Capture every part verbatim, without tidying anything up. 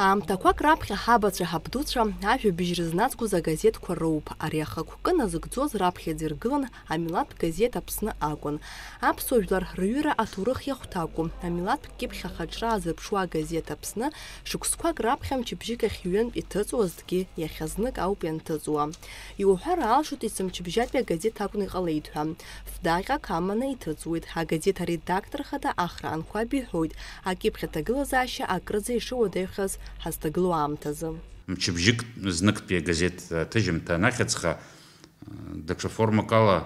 Аамҭақәак раԥхьа ҳабацәа-ҳабдуцәа ажәабжь рызназгоз агазеҭқәа роуп. Ари ахықәкы назыгӡоз раԥхьаӡа иргылан Амилаҭ газеҭ Аԥсны акәын. Аԥсуа жәлар рҩыра аҭоурых иахәҭакуп. Амилаҭтә кьыԥхь ахаҿра азырԥшуа агазеҭ Аԥсны шықәсқәак раԥхьа мчыбжьык ахь ҩынтә иҭыҵуазҭгьы, иахьазнык ауп ианҭыҵуа. Иуҳәар алшоит, есымчыбжьатәи агазеҭ акәны иҟалеит ҳәа. Фдаҟьак аманы иҭыҵуеит. Агазеҭ аредактор хада Ахра Анқәаб иҳәоит, акьыԥхь аҭагылазаашьа акрыӡа ишыуадаҩхаз ҳазҭагылоу аамҭазы. Мчыбжьык зныктәи агазеҭ аҭыжьымҭа анахьыҵха, даҽа формак ала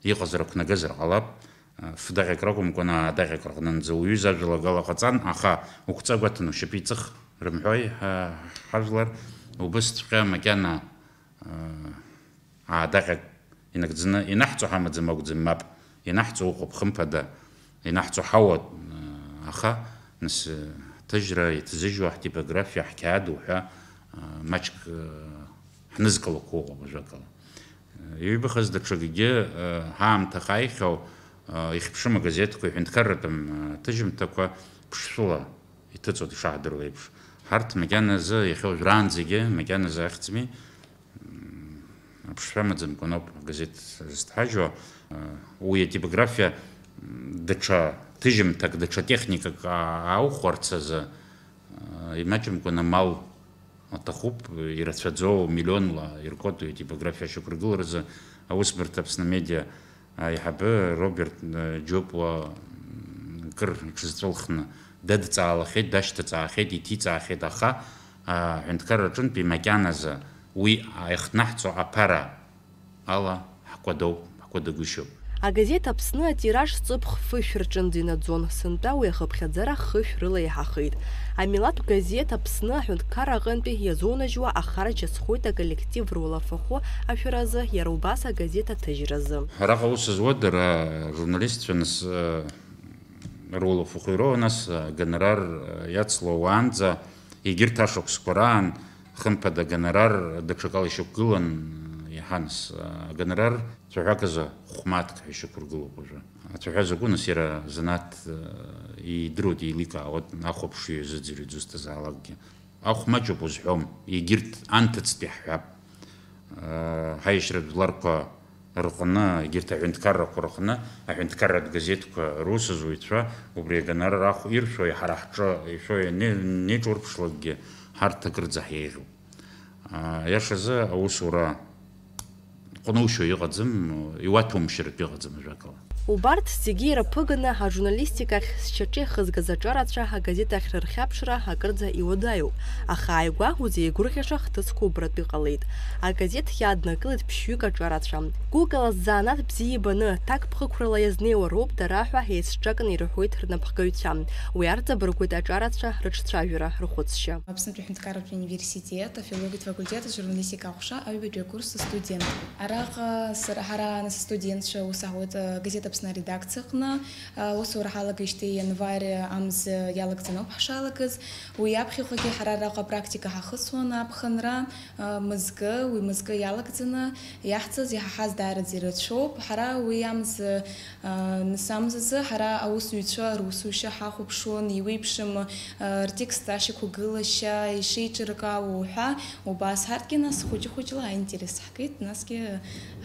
иҟазар ақәнагазар ҟалап. Фдаҟьак ракәымкәан, аадаҟьак рҟнынӡа уҩыза ажәалагала ҟаҵан, аха уқәҵа гәаҭаны ушьапы иҵых рымҳәои, ҳа-, ҳажәлар, убысҵәҟьа макьана, аадаҟьак инагӡаны инаҳҵо ҳамаӡам акәӡам, мап, инаҳҵо ыҟоуп, хымԥада, инаҳҵо ҳауа, аха, нас, ҭыжьра иҭзыжьуа, ҳтипографиа, ҳқьаад уҳәа, маҷк, ҳнызкылақәо ыҟоуп, ажәакала. Иҩбахаз даҽакгьы, ҳаамҭа ахьааихьоу, ихьԥшым агазеҭқәа, иҳәынҭқарратәым, ҭыжьымҭақәа ԥшшәыла иҭыҵуа дшаҳдыруа еиԥш. Ҳарҭ макьаназы иахьа уажәраанӡагьы макьаназы ахьӡми, м, аԥшшәа амаӡамкәан ауп агазеҭ зызҭҳажьуа. Уи атипографиа, м, даҽа ҭыжьымҭак, даҽа техникак а-, ааухәарц азы, а, имаҷымкәан амал аҭахуп, ирацәаӡоу, миллионла иркоту атипографиа ашьақәыргыларазы аусбарҭа Аԥсны Медиа аиҳабы Роберт, э, Џьопуа, м, кыр иҽызҵәылхны дадҵаалахьеит, дашьҭаҵаахьеит, иҭиҵаахьеит, аха, а, аҳәынҭқарра аҿынтәи макьаназы уи иахҭнаҳҵо аԥара ала ҳкәадоуп, ҳкәадагәышьоуп. Агазеҭ Аԥсны атираж ҵыԥх фышә рҿынӡа инаӡон, сынтәа уи ахыԥхьаӡара хышә рыла иаҳахеит. Амилаҭтә газеҭ Аԥсны аҳәынҭқарра аҟынтәи иазунажьуа ахарџь азхоит аколлектив руалафахәы ашәаразы, иара убас агазеҭ аҭыжьразы. Араҟа аус зуа дара, журналистцәа, нас, э, руалафахәы ироуа, нас, э, гонорар, э, иацло уаанӡа, егьырҭ ашықәсқәа раан, хымԥада, агонорар даҽакала ишьақәгылан, иаҳанс, агонорар цәаҳәак азы хә-мааҭк ҳәа ишьақәыргылоуп уажәы. Ацәаҳәа закәу, нас, иара занааҭ, э, идыруеит, еиликаауеит, ахәаԥшҩы иазыӡырҩуеит дызусҭазаалакгьы. Ахә маҷуп узҳәом, егьырҭ анҭыҵтәи ҳҳәап. Э, ҳаиашьратә жәларқәа рҟны, егьырҭ аҳәынҭқаррақәа рҟны, аҳәынҭқарратә газеҭқәа русзуҩцәа убри агонорар ахә иршәо, ҳара ҳҿы ишәо иане-, неиҿурԥшлакгьы, ҳарҭ акырӡа ҳеиӷьуп. Иашазы, аусура ҟәнушьо иҟаӡам, иуаҭәоумшьартә иҟаӡам, ажәакала. Убарҭ зегьы ирыԥыганы, ажурналистика ахь зшьаҿа ихызгаз аҿарацәа агазеҭ ахь рырхьаԥшра акырӡа иуадаҩуп, аха ааигәа узеигәырӷьаша хҭысқәа убратәы иҟалеит. Агазеҭ иаднакылеит ԥшьҩык аҿарацәа. Гәыкала ззанааҭ бзиа ибаны, ҭакԥхықәрала иазнеиуа роуп дара ҳәа еицҿакны ирҳәоит рнапхгаҩцәа. Уи арҵабыргуеит аҿарацәа рыҿцәажәара, рхәыцшьа. Аԥснытәи аҳәынҭқарратә университет афилологиатә факультет ажурналистика аҟәша аҩбатәи акурс астудент. Араҟа сара, ҳара, нас, астудентцәа ус аҳуеит, а, газеҭ Аԥсны аредакциаҟны. А, усура ҳалагеижьҭеи ианвар амза иалагӡаноуп ҳшалагаз. Уи аԥхьахәагьы ҳара араҟа апрактика ҳахысуан, аԥхынра, а, мызкы, уи мызкы иалагӡаны иаҳҵаз, иҳаҳаз даараӡа ирацәоуп. Ҳара уи амза Нас амзазы ҳара аусзуҩцәа русушьа ҳахәаԥшуан, иуеиԥшым, а, ртекст ашьақәгылашьа, ишеиҿыркаауа уҳәа, убас ҳарҭгьы нас хәыҷы-хәыҷла аинтерес ҳгеит, насгьы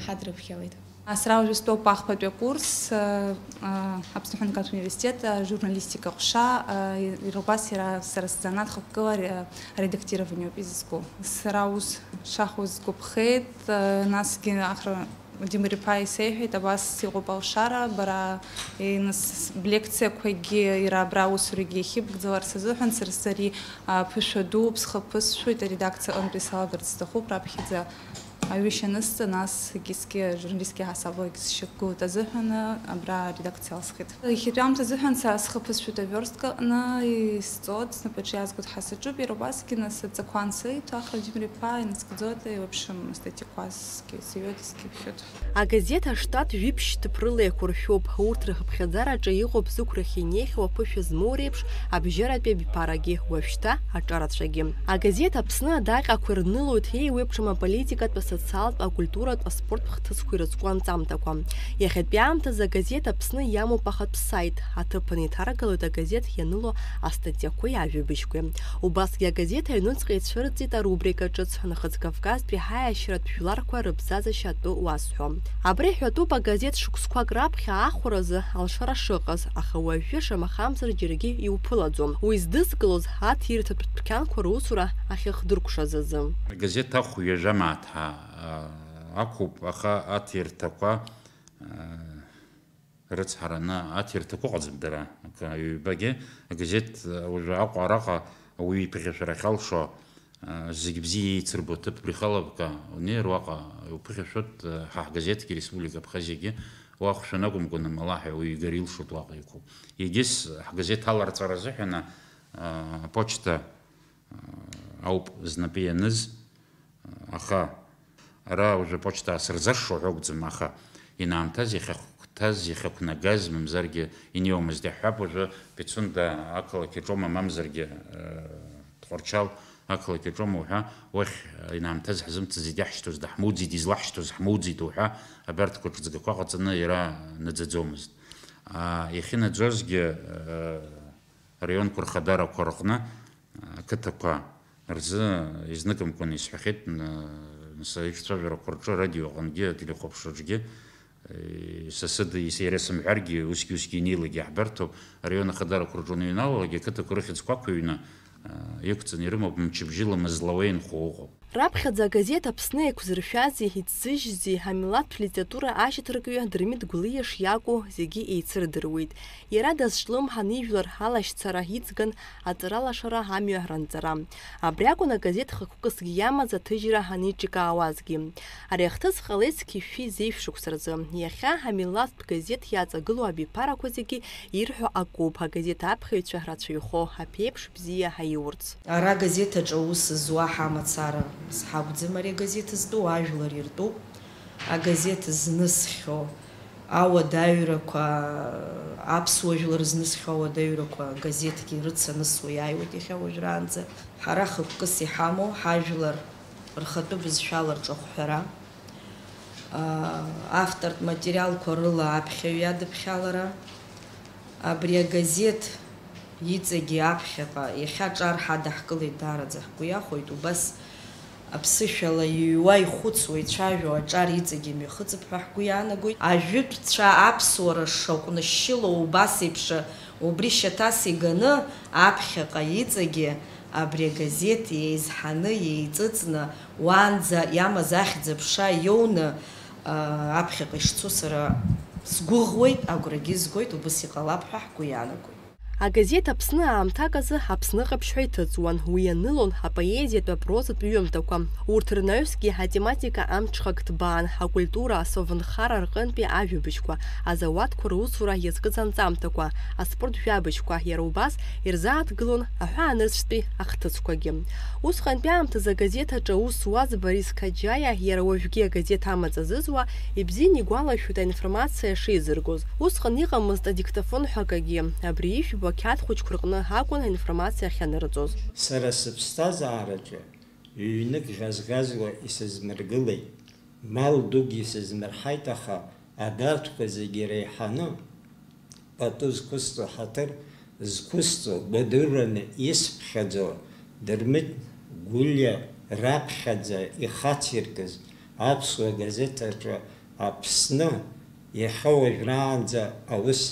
ҳадрыԥхьалеит. Сара уажәы стәоуп ахԥатәи акурс, а, а, Аԥсны аҳәынҭқарратә университет, а, ажурналистика ҟәша, а, и-, иара убас иара сара сзанааҭ хықәкыла аре-, аредактированиоуп изызку. Сара аус шахуаз сгәаԥхеит, а, насгьы Ахра Владимир-иԥа исеиҳәеит, абас иҟоуп алшара, бара, е, нас, блекциақәагьы, иара абра аусурагьы иахьыбгӡаларц азыҳәан, сара сзы ари, а, ԥышәа дууп, схы ԥысшәоит, аредакциа аҟынтәи салагарц сҭахуп, раԥхьаӡа аҩышьа анысҵа, нас егьысгьы ажурналистские ҳасаблагьы сшьақәгылоит азыҳәан, абра аредакциа алсхит. Иахьатәи аамҭа азыҳәан сара схы ԥысшәоит авёрстка аҟны, исҵоит, снапаҿы иаазгоит ҳасаҿуп, иара убасгьы, нас, аҵақәа ансеиҭо, Ахра Владимир-иԥа инаскьаӡоит, еиуеиԥшым астатиақәа. Сиҩуеит, сгьыԥхьоит. Агазеҭ аштат жәиԥшь ҭыԥ рыла еиқәыршәоуп. Урҭ рхыԥхьаӡараҿы иҟоуп зықәрахь инеихьоу аԥышәа змоу реиԥш абжьаратәи абиԥарагьы, уажәшьҭа аҿарацәагьы. Агазеҭ Аԥсны адаҟьақәа ирнылоит еиуеиԥшым аполитикатә асоциалтә, акультуратә, аспорттә хҭысқәа ирыцку анҵамҭақәа. Иахьатәи аамҭазы агазеҭ Аԥсны иамоуп ахатә саит, аҭыԥ анеиҭаргалоит агазеҭ ианыло астатиақәеи ажәабжьқәеи. Убасгьы агазеҭ аҩнуҵҟа ицәырҵит арубрика ҿыц, Нхыҵ Кавказтәи ҳаиашьаратә жәларқәа рыбзазашьа атәы уасҳәо. Абри ҳәатәуп агазеҭ шықәсқәак раԥхьа ахәразы алшара шыҟаз, аха уажәы шамахамзар џьаргьы иуԥылаӡом. Уи здызкылоз аҭирҭатә дәқьанқәа русура ахьыхдыркәшаз азы. Агазеҭ ахә ҩажәа мааҭ ҳа, а, ақәуп, аха аҭирҭақәа, а, рыцҳараны аҭирҭақәа ыҟаӡам дара. Акы, ҩбагьы агазеҭ, а, уажәы Аҟәа араҟа ауаҩы иԥыхьашәара ахьалшо, а, зегь бзиа еицырбо аҭыԥ Брехаловка унеир, уаҟа иуԥыхьашәоит, а, ҳа ҳгазеҭгьы, Республика Абхазиагьы, уахәшәан акәымкәа, Намалаҳәа уаҩы игар илшоит уаҟа иқәу. Егьыс ҳгазеҭ аларҵәара азыҳәан, а, аԥочта, а, ауп знапы ианыз. Аха ара уажәы аԥочта аасырзашшо ҳәа акәӡам, аха инаамҭаз иахьахәҭаз, иахьақәнагаз, мамзаргьы инеиуамызт иаҳҳәап, уажәы Пицунда ақалақь аҿоума, мамзаргьы, э, Тҟәарчал ақалақь аҿоума уҳәа, уахь, э, инаамҭаз ҳзымцаӡеит, иаҳшьҭоз даҳмоуӡеит, излаҳшьҭоз ҳмоуӡеит уҳәа, абарҭқәа ҿыҵгақәа ҟаҵаны иара наӡаӡомызт. А, иахьынаӡозгьы, э, араионқәа рхадарақәа рҟны, а, ақыҭақәа рзы изныкымкәан исҳәахьеит, н-, нас аиҿцәажәарақәа рҿы, арадио аҟынгьы, ателехәаԥшраҿгьы, э, са сыда, ис-, иара сымҳәаргьы, усгьы-усгьы инеилак иаҳбарҭоуп, араион ахадарақәа рҿы уныҩналалак, ақыҭақәа рыхьӡқәа ақәыҩны, а, иқәҵаны ирымоуп, мчыбжьыла мызла уеинхо уҟоуп. Раԥхьаӡа агазеҭ Аԥсны еиқәзыршәази иҭзыжьзи амилаҭтә литература ашьаҭаркҩы Дырмит Гәлиа шиакәу зегьы еицырдыруеит. Иара дазҿлымҳан ижәлар алашьцара иҵган аҵаралашара амҩа ранҵара. Абри акәын агазеҭ хықәкысгьы иамаз аҭыжьра аниҿикаауазгьы. Ари ахҭыс ҟалеит зқьи жәшәи зеижә шықәса рзы. Иахьа амилаҭтә газеҭ иаҵагылоу абиԥарақәа зегьы ирҳәо акоуп, агазеҭ аԥхьаҩцәа рацәаҩхо, аԥеиԥш бзиа ҳаиурц. Ара агазеҭ аҿы аус зуа ҳамацара зҳакәӡам, ари агазеҭ зтәу ажәлар иртәуп. Агазеҭ знысхьоу ауадаҩрақәа, аԥсуа жәлар знысхьоу ауадаҩрақәа агазеҭгьы рыцанысуа иааиуеит иахьа уажәраанӡа. Ҳара хықәкыс иҳамоу ҳажәлар рхатәы бызшәала рҿахәҳәара, автортә материалқәа рыла аԥхьаҩ иадыԥхьалара, абри агазеҭ иҵегьы аԥхьаҟа иахьа аҿар ҳадаҳкылеит, даараӡа ҳгәы иахәоит, убас аԥсышәала иҩуа, ихәыцуа, ицәажәо аҿар иҵегьы мҩахыҵып ҳәа ҳгәы иаанагоит. Ажәытәцәа аԥсуара шаҟәнышьшьылоу убас еиԥш убри шьаҭас иганы аԥхьаҟа иҵегьы абри агазеҭ еизҳаны, еиҵыҵны, уаанӡа иамаз ахьӡ-аԥша иоуны, аа, аԥхьаҟа ишцо сара сгәыӷуеит, агәрагьы згоит, убыс иҟалап ҳәа ҳгәы иаанагоит. Агазеҭ Аԥсны аамҭак азы Аԥсны ҟаԥшь ҳәа иҭыҵуан, уи ианылон апоезиатә, апрозатә ҩымҭақәа. Урҭ рнаҩсгьы атематика амҽхак ҭбаан, акультура, асовнхара рҟынтәи ажәабжьқәа, азауадқәа русура иазкыз анҵамҭақәа, аспорт жәабжьқәа, иара убас ирзааҭгылон аҳәаанырцәтәи ахҭысқәагьы. Усҟантәи аамҭазы агазеҭ аҿы аус зуаз Борис Қаџьаиа, иара уажәгьы агазеҭ амаҵ азызуа, ибзианы игәалашәоит аинформациа шеизыргоз. Усҟан иҟамызт адиктофон ҳәа акагьы. Абри ижәбо ақьаад хәыҷқәа рҟны акәын аинформациа ахьанырҵоз. Сара сыԥсҭазаараҿы ҩнык ӷьазӷьазуа исызмыргылеит, мал дук исызмырҳаит, аха абарҭқәа зегьы реиҳаны пату зқәысҵо, ҳаҭыр зқәысҵо, гәадураны исԥхьаӡо Дырмит Гәлиа раԥхьаӡа ихациркыз аԥсуа газеҭ аҿы Аԥсны иахьа уажәраанӡа аус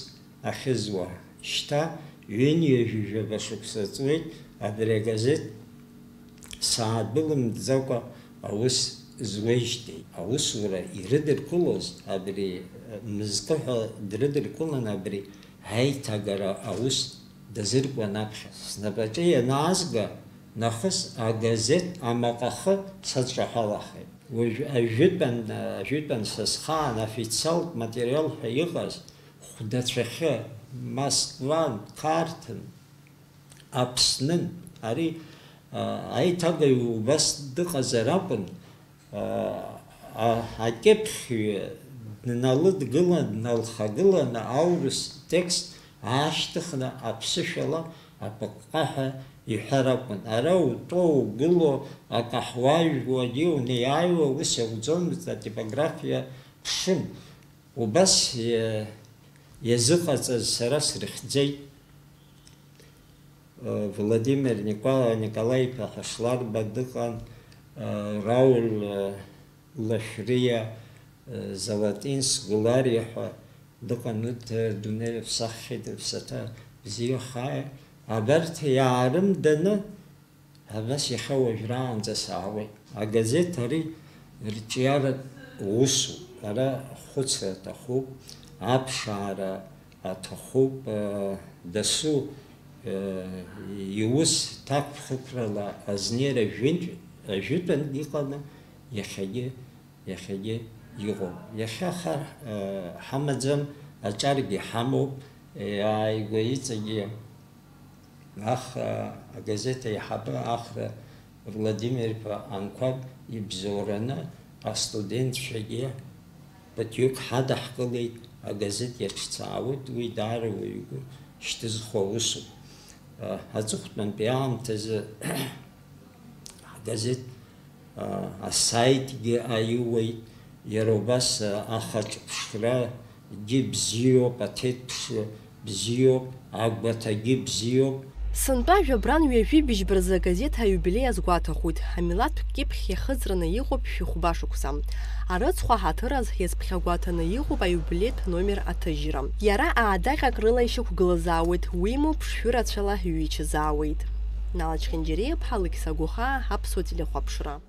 ахьызуа. Шьҭа ҩынҩажәижәаба шықәса ҵуеит абри агазеҭ саадәылымҵӡакәа аус зуеижьҭеи. Аусура ирыдыркылоз, абри мызкы ҳәа дрыдыркылан, абри аиҭагара аус дазыркуан аԥхьа. Снапаҿы ианаазга, нахыс агазеҭ амаҟахы садҿаҳәалахеит. Уажә ажәытәан, ажәытәан са схаан официалтә материал ҳәа иҟаз хәдацәахьы, Москван, Қарҭын, Аԥснын, ари, а, аиҭагаҩ убас дыҟазар акәын, а, а, акьыԥхьҩы дналыдгылан, дналхагыланы аурыс текст аашьҭыхны аԥсышәала апыҟҟаҳәа иҳәар акәын. Ара утәоу, угылоу, акы ҳуаажәуагьы унеиааиуа ус иауӡомызт, атипографиа ԥшын. Убас иа-, иазыҟаҵаз сара срыхьӡеит. Владимир Никола-, Николаи-иԥа Ҳашларба дыҟан, Рауль Лашәриа, Золотинск Гулариа ҳәа дыҟан, урҭ дунеи рыԥсаххьеит, рыԥсаҭа бзиахааит. Абарҭ иаарымданы, абас иахьа уажәраанӡа саауеит. Агазеҭ ари рҿиаратә усуп. Ара хәыцра аҭахуп, аԥшаара аҭахуп, э, дасу, э, иус ҭакԥхықәрала азнеира жәынтә-, ажәытәан иҟаны иахьагьы, иахьагьы иҟоуп. Иахьа хар, э, ҳамаӡам, аҿаргьы ҳамоуп, э, ааигәа иҵегьы Ахра, агазеҭ аиҳабы Ахра Владимир-иԥа Анқәаб ибзоураны астудентцәагьы ԥыҭҩык ҳадаҳкылеит, агазеҭ иаҿцаауеит, уи даара уаҩы игәы шьҭызхуа усуп. Аҵыхәтәантәи аамҭазы ҳгазеҭ асаитгьы аиуеит, иара убас ахаҿыԥшрагьы бзиоуп, аҭеҭԥш бзиоуп, агәаҭагьы бзиоуп. Сынтәа жәабран ҩажәи быжьба рзы агазеҭ аиубилеи азгәаҭахоит. Амилаҭтә кьыԥхь иахыҵраны иҟоуп шәи хәба шықәса. Арыцхә аҳаҭыр азы иазԥхьагәаҭаны иҟоуп аиубилеитә номер аҭыжьра. Иара аадаҟьак рыла ишьақәгылазаауеит, уимоу ԥшшәы рацәала иҩычазаауеит. Нала Чхинџьариа-иԥҳа, Алықьса Гәыхаа, Аԥсуа телехәаԥшра.